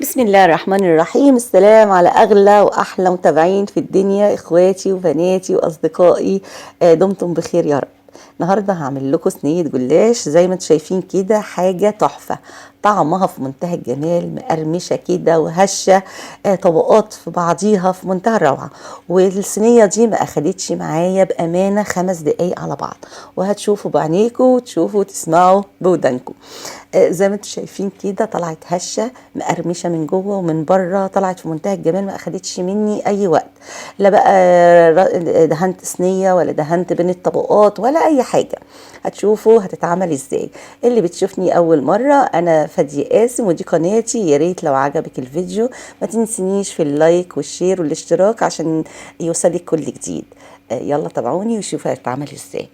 بسم الله الرحمن الرحيم. السلام على اغلى واحلى متابعين في الدنيا، اخواتي وبناتي واصدقائي، دمتم بخير يا رب. النهارده هعمل لكم صينية جلاش زي ما انتم شايفين كده، حاجة تحفة، طعمها في منتهى الجمال، مقرمشه كده وهشه، طبقات في بعضيها في منتهى الروعة. والصينيه دي ما اخدتش معايا بامانه 5 دقايق على بعض، وهتشوفوا بعينيكم وتشوفوا وتسمعوا بودانكم. زي ما انتم شايفين كده طلعت هشه مقرمشه من جوه ومن بره، طلعت في منتهى الجمال، ما اخدتش مني اي وقت، لا بقى دهنت صينية ولا دهنت بين الطبقات ولا اي حاجة. هتشوفوا هتتعمل ازاي. اللي بتشوفني اول مرة، انا فاديه قاسم ودي قناتي. يا ريت لو عجبك الفيديو ما تنسينيش في ال like وال share والاشتراك عشان يوصلك كل جديد. يلا تابعوني وشوفوا هتتعمل ازاي.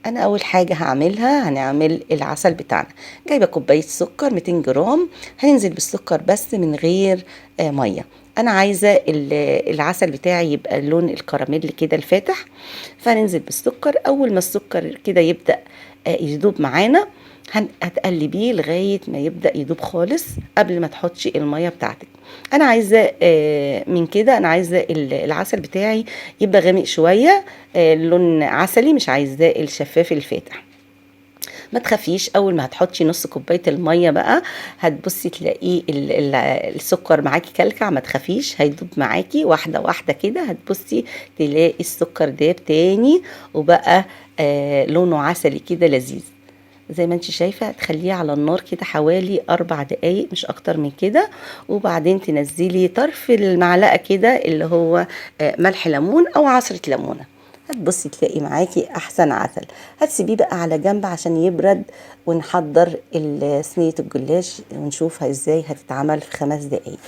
انا اول حاجة هعملها هنعمل العسل بتاعنا. جايبه كوباية سكر 200 جرام، هننزل بالسكر بس من غير مية. انا عايزه العسل بتاعي يبقى لون الكراميل كده الفاتح، فهننزل بالسكر. اول ما السكر كده يبدا يدوب معانا هتقلبيه لغاية ما يبدا يدوب خالص قبل ما تحطي المية بتاعتك. انا عايزه من كده، انا عايزه العسل بتاعي يبقى غامق شوية، لون عسلي، مش عايزاه الشفاف الفاتح. ما تخافيش، اول ما هتحطي نص كوباية المية بقى هتبصي تلاقيه السكر معاكي كلكع، ما تخافيش هيدوب معاكي واحدة واحدة كده. هتبصي تلاقي السكر داب تاني وبقى لونه عسلي كده لذيذ زي ما انت شايفه. هتخليه على النار كده حوالي 4 دقايق مش اكتر من كده، وبعدين تنزلي طرف المعلقة كده اللي هو ملح ليمون او عصره ليمونه. هتبصي تلاقي معاكي احسن عسل. هتسيبيه بقى على جنب عشان يبرد ونحضر صينية الجلاش ونشوفها ازاي هتتعمل في 5 دقايق.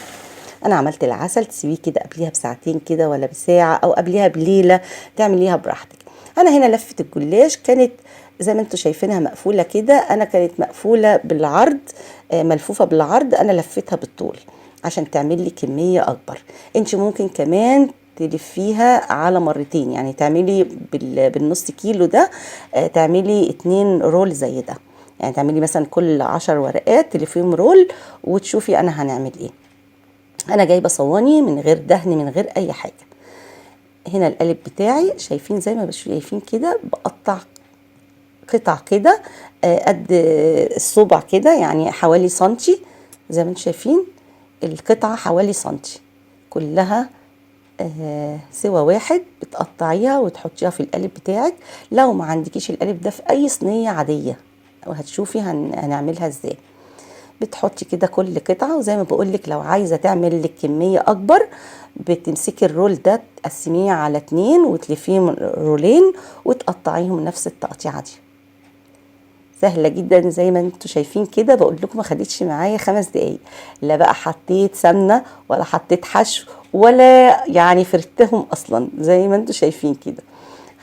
انا عملت العسل، تسيبيه كده قبليها بساعتين كده ولا بساعة او قبليها بليلة، تعمليها براحتك. انا هنا لفه الجلاش كانت زي ما انتم شايفينها مقفولة كده، انا كانت مقفولة بالعرض، ملفوفه بالعرض، انا لفيتها بالطول عشان تعمل لي كمية اكبر. انت ممكن كمان تلفيها على مرتين، يعني تعملي بالنص كيلو ده، تعملي 2 roll زي ده، يعني تعملي مثلا كل 10 ورقات تلفيهم roll وتشوفي انا هنعمل ايه. انا جايبه صواني من غير دهن من غير اي حاجة. هنا القالب بتاعي شايفين زي ما شايفين كده، بقطع قطع كده، قد الصبع كده، يعني حوالي سنتي زي ما انتم شايفين، القطعة حوالي سنتي كلها، سوى واحد. بتقطعيها وتحطيها في القالب بتاعك. لو ما عندكيش القالب ده في اي صينية عادية، وهتشوفي هنعملها ازاي. بتحطي كده كل قطعة، وزي ما بقولك لو عايزة تعمل لك كمية اكبر بتمسكي ال roll ده تقسميه على 2 وتلفيه رولين وتقطعيهم نفس التقطيعة دي. سهلة جدا زي ما انتم شايفين كده. بقول لكم ما خدتش معايا 5 دقايق، لا بقى حطيت سمنة ولا حطيت حشو ولا يعني فرتهم اصلا زي ما انتم شايفين كده.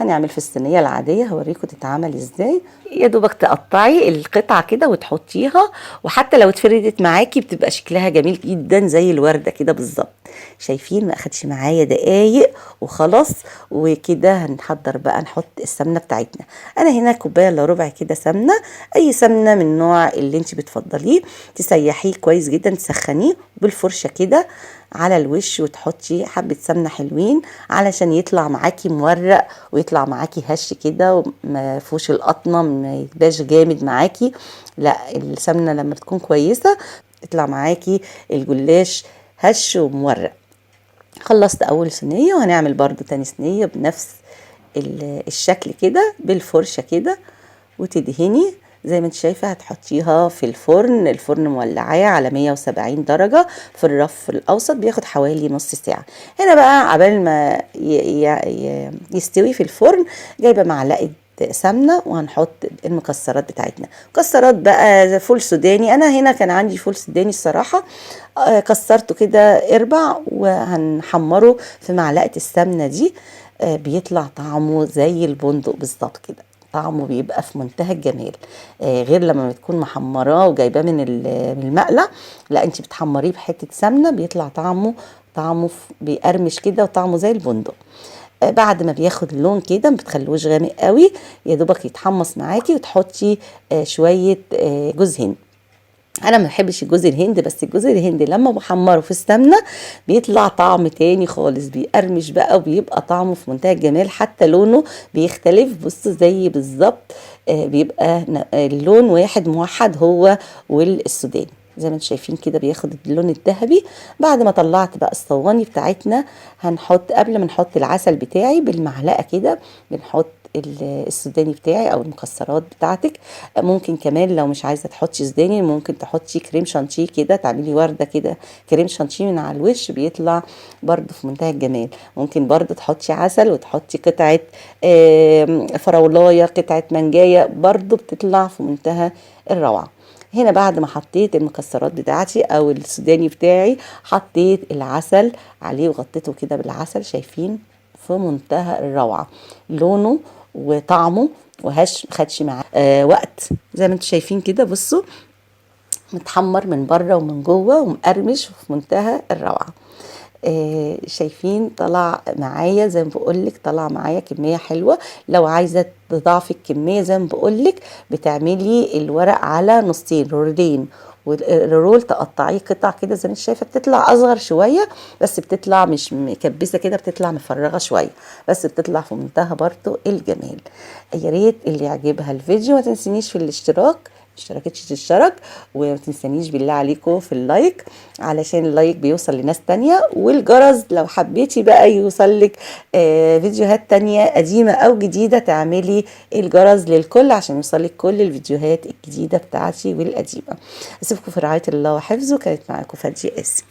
هنعمل في الصينية العادية، هوريكم تتعمل ازاي. يا دوبك تقطعي القطعة كده وتحطيها، وحتى لو اتفردت معاكي بتبقى شكلها جميل جدا زي الوردة كده بالظبط. شايفين ما اخدش معايا دقايق وخلاص. وكده هنحضر بقى، نحط السمنة بتاعتنا. انا هنا كوباية الا ربع كده سمنة، اي سمنة من النوع اللي انت بتفضليه، تسيحيه كويس جدا، تسخنيه بالفرشة كده على الوش، وتحطي حبة سمنة حلوين علشان يطلع معاكي مورق ويطلع معاكي هش كده وما فيهوش القطنة، ما يبقاش جامد معاكي. لا السمنة لما بتكون كويسة تطلع معاكي الجلاش هش ومورق. خلصت اول صينية، وهنعمل برضو تاني صينية بنفس الشكل كده بالفرشة كده، وتدهني زي ما انت شايفة. هتحطيها في الفرن، الفرن مولعاه على 170 درجة في الرف الأوسط، بياخد حوالي نص ساعة. هنا بقى عبال ما يستوي في الفرن، جايبة معلقة سمنة وهنحط المكسرات بتاعتنا. مكسرات بقى فول سوداني، أنا هنا كان عندي فول سوداني الصراحة، كسرته كده اربع وهنحمره في معلقة السمنة دي، بيطلع طعمه زي البندق بالظبط كده، طعمه بيبقى في منتهى الجمال، غير لما بتكون محمراه وجايباه من المقلة. لا انت بتحمريه بحتة سمنة بيطلع طعمه بيقرمش كده وطعمه زي البندق. بعد ما بياخد اللون كده ما بتخلوش غامق قوي، يا دوبك يتحمص معاكي، وتحطي شوية جوز هند. انا ما بحبش الجوز الهند، بس الجوز الهند لما بحمره في السمنة بيطلع طعم تاني خالص، بيقرمش بقى وبيبقى طعمه في منتهى الجمال، حتى لونه بيختلف. بصوا زي بالظبط، بيبقى اللون واحد موحد هو والسوداني زي ما انتم شايفين كده، بياخد اللون الذهبي. بعد ما طلعت بقى الصواني بتاعتنا، هنحط قبل ما نحط العسل بتاعي بالمعلقه كده بنحط السوداني بتاعي او المكسرات بتاعتك. ممكن كمان لو مش عايزه تحطي سوداني ممكن تحطي كريم شانتيه كده، تعملي ورده كده كريم شانتيه من على الوش، بيطلع برده في منتهى الجمال. ممكن برده تحطي عسل وتحطي قطعه فراولايه، قطعه منجايه، برده بتطلع في منتهى الروعة. هنا بعد ما حطيت المكسرات بتاعتي او السوداني بتاعي، حطيت العسل عليه وغطيته كده بالعسل. شايفين في منتهى الروعة لونه وطعمه، وهش ما خدش معاه وقت زي ما انتم شايفين كده. بصوا متحمر من بره ومن جوه ومقرمش وفي منتهى الروعة. شايفين طلع معايا زي ما بقولك، طلع معايا كمية حلوة. لو عايزة تضاعفي الكمية زي ما بقولك بتعملي الورق على نصين، رولين، والرول تقطعيه قطع كده زي ما انت شايفة، بتطلع اصغر شوية بس بتطلع مش مكبسة كده، بتطلع مفرغة شوية، بس بتطلع في منتهى برضو الجمال. يا ريت اللي يعجبها الفيديو ما تنسينيش في الاشتراك، اشتركتش تشترك، وما تنسانيش بالله عليكم في ال like علشان ال like بيوصل لناس تانية، والجرس لو حبيتي بقى يوصلك فيديوهات تانية قديمة او جديدة، تعملي الجرس للكل عشان يوصلك كل الفيديوهات الجديدة بتاعتي والقديمة. اسيبكم في رعاية الله وحفظه. كانت معاكم فادية قاسم.